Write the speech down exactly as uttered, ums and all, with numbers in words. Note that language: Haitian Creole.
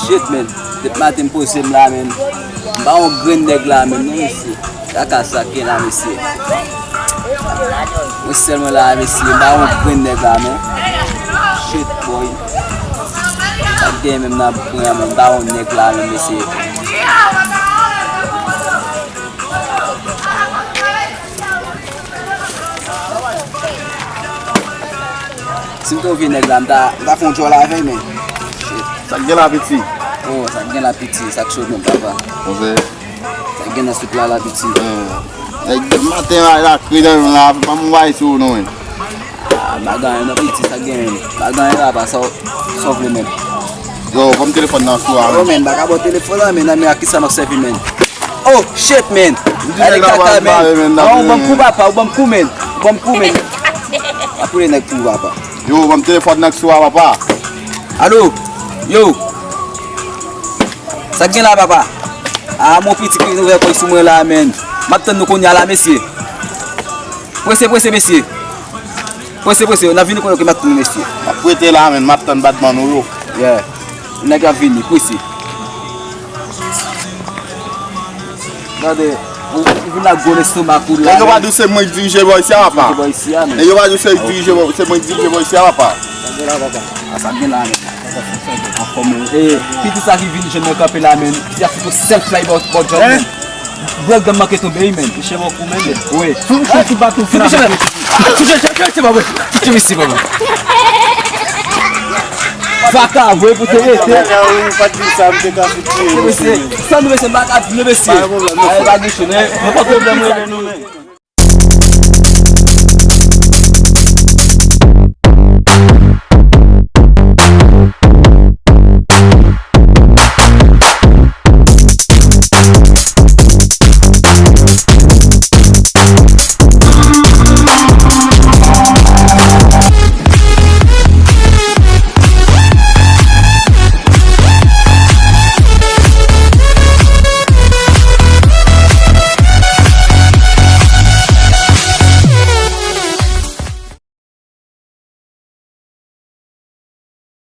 Shit, man. Depi maten m poze m la, man. M pa wè yon grenn nèg la, man, non, mesye. Kaka sa k gen la, mesye. Mwen sèlman la, mesye. M pa wè yon grenn nèg la, man. Shit, boy. Sa k gen menm nan pwen an, man. M pa wè yon nèg la, man, mesye. Si m te yon vye nèg la, m ta, m ta fè yon djòl avè l, men. Shit. Sa k gen la, piti? Oh, sa k gen la, piti? Sa k cho menm, papa? Sa k gen nan soup la, la, piti? Nèg, maten la, la, kri nan la, pa m wè sou nou, men. Ah, m pa gen anyen non, piti, sa k gen menm? M pa gen anyen la, pa sa w, sa w vle menm. Yo, ban m telefòn nan sou a, men. Yo, men, m pa ka ba w telefòn la, men, nan men a kisa m ap sèvi, men? Oh, shit, man. Gade kaka, man. Ah, ou ban m kou, papa, ou ban m kou, man. Ou ban m kou, man. Apre nèg kou, papa. Yo, ban m telefòn nan sou a, papa. Alo? Yo. Sa k gen la, papa? Ah, mon piti ki ouvè kòl sou mwen la, man. M ap tann nou kounye a la, mesye. Prese, prese, mesye. Prese, prese, n ap vini kote ke m ap tann mesye. M ap rete la, man, m ap tann batman nou yo. Yeah. Nèg ap vini, prese. Gade, ou, ou vin ak gwo lestomak ou la. Nèg yo pa di w se mwen ki dirije bò isi a, papa. Dirije bò isi a, men. Nèg yo pa di w se dirije bò, se mwen ki dirije bò isi a, papa. Sa gen la, papa? A, sa gen la, men. Anfòm, men. E, piti sa ki vin jwenn mwen kanpe la, men. Piti a fout yon sèl fly bò, bò djòb, men. Break dan manke tonbe wi, men. Touche bò kou, men. Wi. Touche ti baton. Touche, touche, touche, touche, papa. Touche mesye, papa. Vakabon, pou te rete. Ou pa t di sa, m te ka fout tiye mesye. San nou mesye, m pa ka di nou mesye. Pa gen pwoblèm, mesye. Pa gen pwoblèm, rele nou, men.